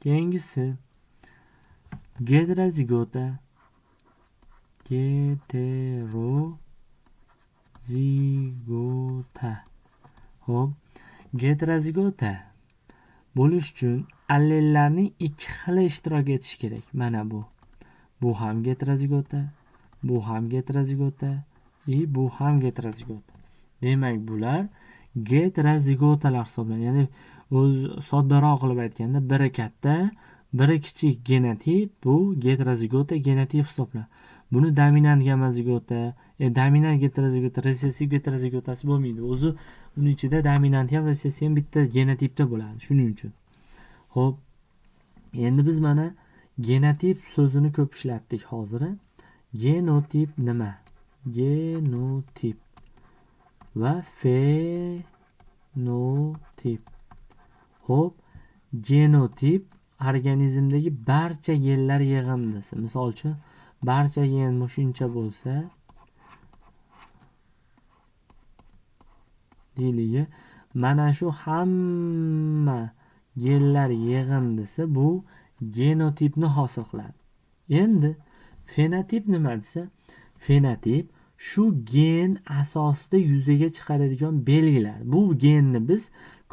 Keyingisi geterozigota. Geterozigota. Xo'p, geterozigota bo'lish uchun allellarning ikki xili ishtirok etishi kerak. Mana bu. Bu ham geterozigota, bu ham geterozigota, bu ham geterozigota. Demak, bular geterozigotalar hisoblanadi. Ya'ni o'z soddaroq qilib aytganda, biri katta, biri kichik genotip, bu geterozigota genotip hisoblanadi. Buni dominant gamozigota, dominant geterozigota, resessiv geterozigotasi bo'lmaydi. O'zi uning ichida dominant ham, resessiv ham bitta genotipda bo'ladi. Shuning uchun. Xo'p, endi biz mana genotip so'zini ko'p ishlatdik hozir. Genotip nima? Genotip va fenotip. Xo'p, genotip organizmdagi barcha genlar yig'indisi. Misol uchun, barcha gen mushuncha bo'lsa, deylik, mana shu hamma genlar yig'indisi bu genotipni hosil qiladi. Endi fenotip nima desa, fenotip shu gen asosida yuzaga chiqaradigan belgilar. Bu genni biz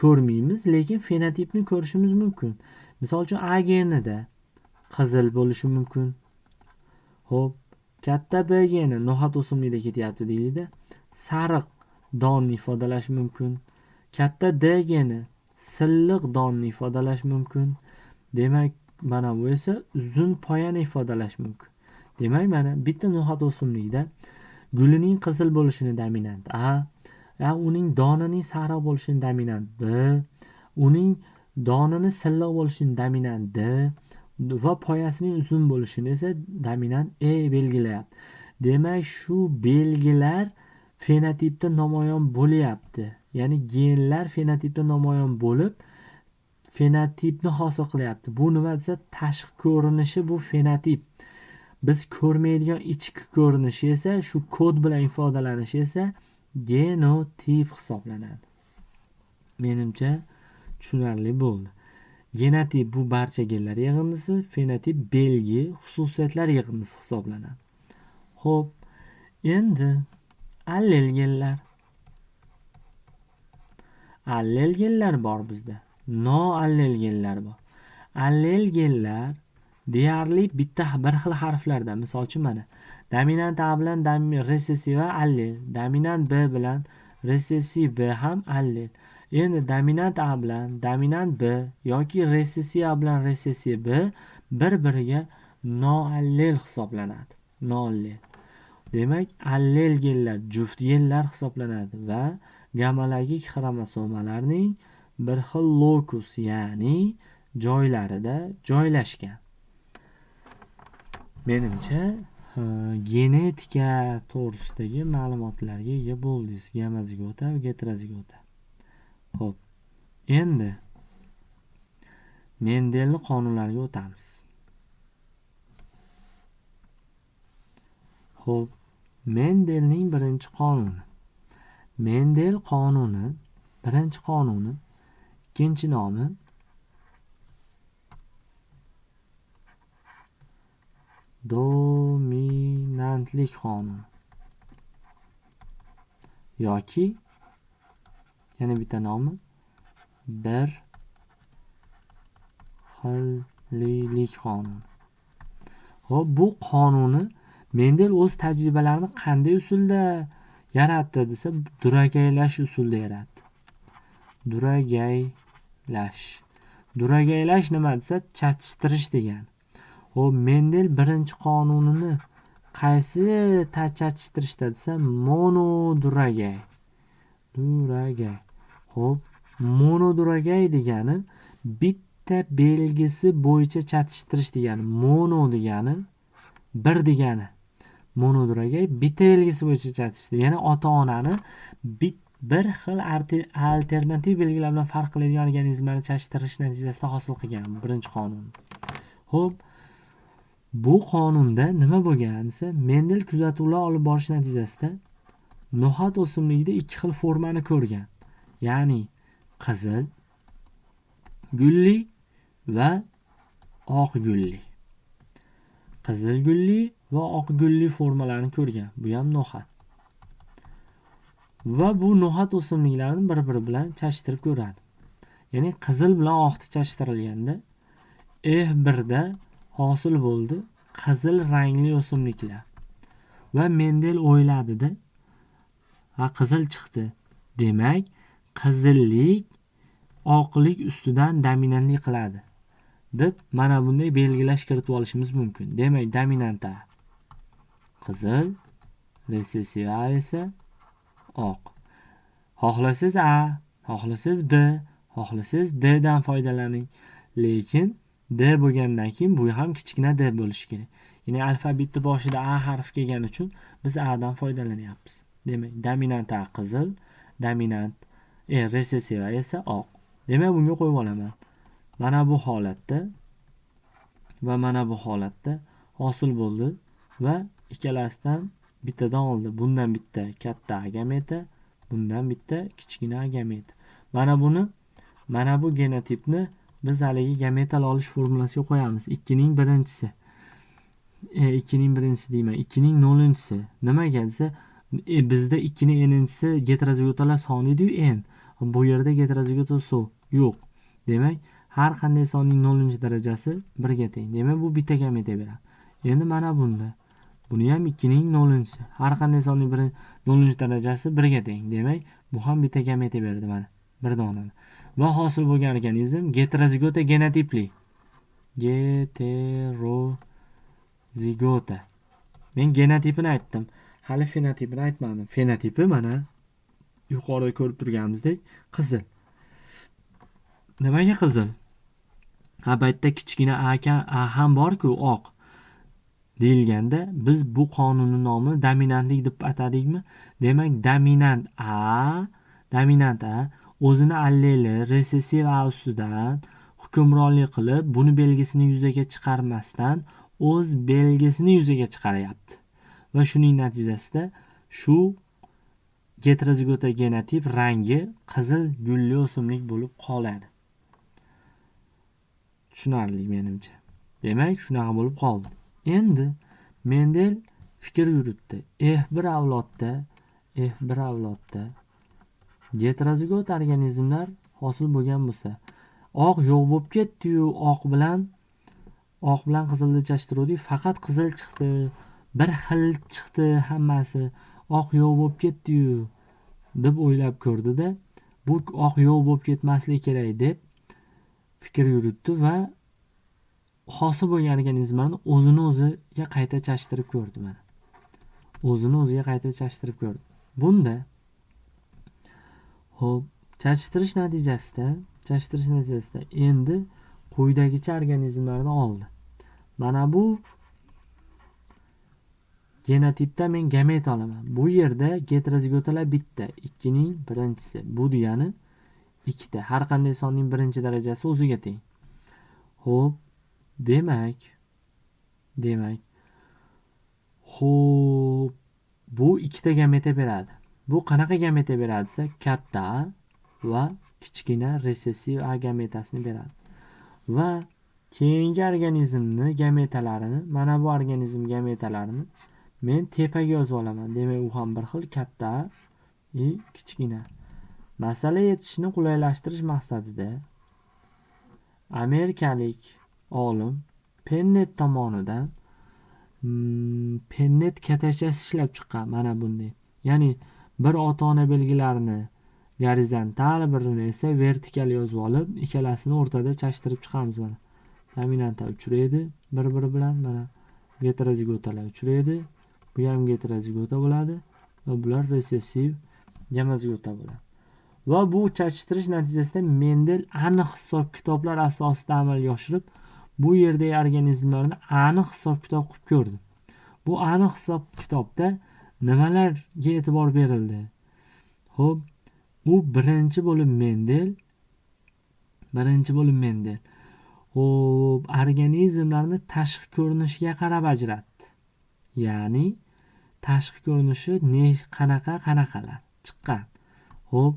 ko'rmaymiz, lekin fenotipni ko'rishimiz mumkin. Misol uchun A genida qizil bo'lishi mumkin. Xo'p, katta B geni no'xat o'simlikda ketyapti deylik-da, sariq donni ifodalash mumkin. Katta D geni silliq donni ifodalash mumkin. Demak, mana bu esa uzun poyani ifodalash mumkin. Demak, mana bitta no'xat o'simlikda gulining qizil bo'lishini dominant A, uning donining sariq bo'lishini dominant B, uning donini silliq bo'lishini dominant D va poyasining uzun bo'lishini esa dominant E belgilayapti. Demak, shu belgilar fenotipda namoyon bo'lyapti. Ya'ni genlar fenotipda namoyon bo'lib, fenotipni hosil qilyapti. Bu nima desa, tashqi ko'rinishi bu fenotip. Biz ko'rmaydigan ichki ko'rinishi esa shu kod bilan ifodalanishi esa genotip hisoblanadi. Menimcha tushunarli bo'ldi. Genotip bu barcha genlar yig'indisi, fenotip belgi, xususiyatlar yig'indisi hisoblanadi. Xo'p, endi allel genlar. Allel genlar bor bizda. Noallel genlar bor. Allel genlar deyarli bitta bir xil harflarda. Misol uchun mana dominant A bilan resessiv A allel, dominant B bilan resessiv B ham allel. Endi dominant A bilan dominant B yoki resessiv A bilan resessiv B bir-biriga noallel hisoblanadi. Noallel. Demak, allel genlar juft genlar hisoblanadi va gamologik xromosomalarning bir xil lokus, ya'ni joylarida joylashgan. Menimcha, genetika to'g'risidagi ma'lumotlarga ega bo'ldingiz. Gamozigota va geterozigota. Xo'p, endi Mendelning qonunlariga o'tamiz. Xo'p, Mendelning birinchi qonuni. Mendel qonuni, birinchi qonuni, ikkinchi nomi dominantlik qonuni yoki yana bitta nomi bir xillilik qonuni. Xo'p, bu qonuni Mendel o'z tajribalarini qanday usulda yaratdi desa, duragaylash usulida yaratdi. Duragaylash. Duragaylash nima desa, chatishtirish degani. Xo'p, Mendel birinchi qonunini qaysi chatishtirishda desa, monoduragay. Duragay. Xo'p, monoduragay degani bitta belgisi bo'yicha chatishtirish degani. Mono degani bir degani. Monoduragay bitta belgisi bo'yicha chatishdi. Ya'ni ota-onani bir xil alternativ belgilar bilan farq qiladigan organizmlarni chatishtirish natijasida hosil qilgan birinchi qonun. Xo'p, bu qonunda nima bo'lgan desa, Mendel kuzatuvlar olib borish natijasida no'xat o'simligida ikki xil formani ko'rgan. Ya'ni qizil gulli va oq gulli. Qizil gulli va oq gulli formalarini ko'rgan. Bu ham no'xat. Va bu no'xat o'simliklarini bir-biri bilan chashtirib ko'radi. Ya'ni qizil bilan oqni chashtirilganda F1 da hosil bo'ldi qizil rangli o'simliklar. Va Mendel o'yladida, ha, qizil chiqdi. Demak, qizillik oqlik ustidan dominantlik qiladi deb mana bunday belgilash kiritib olishimiz mumkin. Demak, dominant A qizil, resessiv A esa oq. Xohlasangiz A, xohlasangiz B, xohlasangiz D dan foydalaning. Lekin D bo'lgandan keyin bu ham kichkina D bo'lishi kerak. Ya'ni alfabetning boshida A harfi kelgani uchun biz A dan foydalanyapmiz. Demak, dominant A qizil, dominant resessiv A esa oq. Demak, bunga qo'yib olaman. Mana bu holatda va mana bu holatda hosil bo'ldi va ikkalasidan bittadan oldi. Bundan bitta katta A gameta, bundan bitta kichkina A gameta. Mana buni, mana bu genotipni biz haligi gametalar olish formulasiga qo'yamiz. 2ning birinchisi. 2ning birinchisi deyman. 2ning 0-inchisi. Nimaga desa, bizda 2ning n-inchisi geterozigotalar soni edi-yu n. Bu yerda geterozigota yo'q. Demak, har qanday sonning 0-darajasi 1 ga teng. Demak, bu bitta gameta beradi. Endi mana bunda buni ham 2ning 0-inchisi. Har qanday sonning 0-darajasi 1 ga teng. Demak, bu ham bitta gameta berdi mana. Bir donani. Va hosil bo'lgan organizm geterozigota genotipli. Geterozigota. Men genotipini aytdim. Hali fenotipini aytmadim. Fenotipi mana yuqorida ko'rib turganimizdek qizil. Nimaga qizil? Ha, bu yerda kichkina A ham bor-ku, oq deyilganda biz bu qonunning nomini dominantlik deb atadikmi? Demak, dominant A o'zini alleli resessiv A ustidan hukmronlik qilib, buni belgisini yuzaga chiqarmasdan o'z belgisini yuzaga chiqaryapti. Va shuning natijasida shu geterozigota genotip rangi qizil gulli o'simlik bo'lib qoladi. Tushunarli menimcha. Demak, shunaqa bo'lib qoldi. Endi Mendel fikr yuritdi. F1 avlodda geterozigot organizmlar hosil bo'lgan bo'lsa, oq yo'q bo'lib ketdi-yu, oq bilan qizilni chashtiruvdik, faqat qizil chiqdi, bir xil chiqdi hammasi, oq yo'q bo'lib ketdi-yu deb o'ylab ko'rdida, bu oq yo'q bo'lib ketmasligi kerak deb fikr yuritdi va hosil bo'lgan organizmlarni o'zini o'ziga qayta chashtirib ko'rdi mana. O'zini o'ziga qayta chashtirib ko'rdi. Bunda xo'p, chashtirish natijasida endi quyidagicha organizmlarni oldi. Mana bu genotipda men gameta olaman. Bu yerda geterozigotalar bitta, 2ning birinchisi. Bu degani ikkita. Har qanday sonning birinchi darajasi o'ziga teng. Xo'p, demak, xo'p, bu ikkita gameta beradi. Bu qanaqa gameta beradi desa, katta A va kichkina resessiv A gametasini beradi. Va keyingi organizmni gametalarini, mana bu organizm gametalarini men tepaga yozib olaman. Demak, u ham bir xil katta A va kichkina. Masala yechishni qulaylashtirish maqsadida amerikalik olim Pennet tomonidan Pennet katachasi ishlab chiqqan mana bunday. Ya'ni bir ota-ona belgilarini gorizontal, birini esa vertikal yozib olib, ikkalasini o'rtada chashtirib chiqamiz mana. Dominantlar uchraydi bir-biri bilan, mana geterozigotalar uchraydi. Bu ham geterozigota bo'ladi va bular resessiv gamozigota bo'ladi. Va bu chashtirish natijasida Mendel aniq hisob-kitoblar asosida amalga oshirib, bu yerdagi organizmlarni aniq hisob-kitob qilib ko'rdi. Bu aniq hisob-kitobda nimalarga e'tibor berildi? Xo'p, u birinchi bo'lib Mendel. Xo'p, organizmlarni tashqi ko'rinishiga qarab ajratdi. Ya'ni tashqi ko'rinishi qanaqalar chiqqan. Xo'p,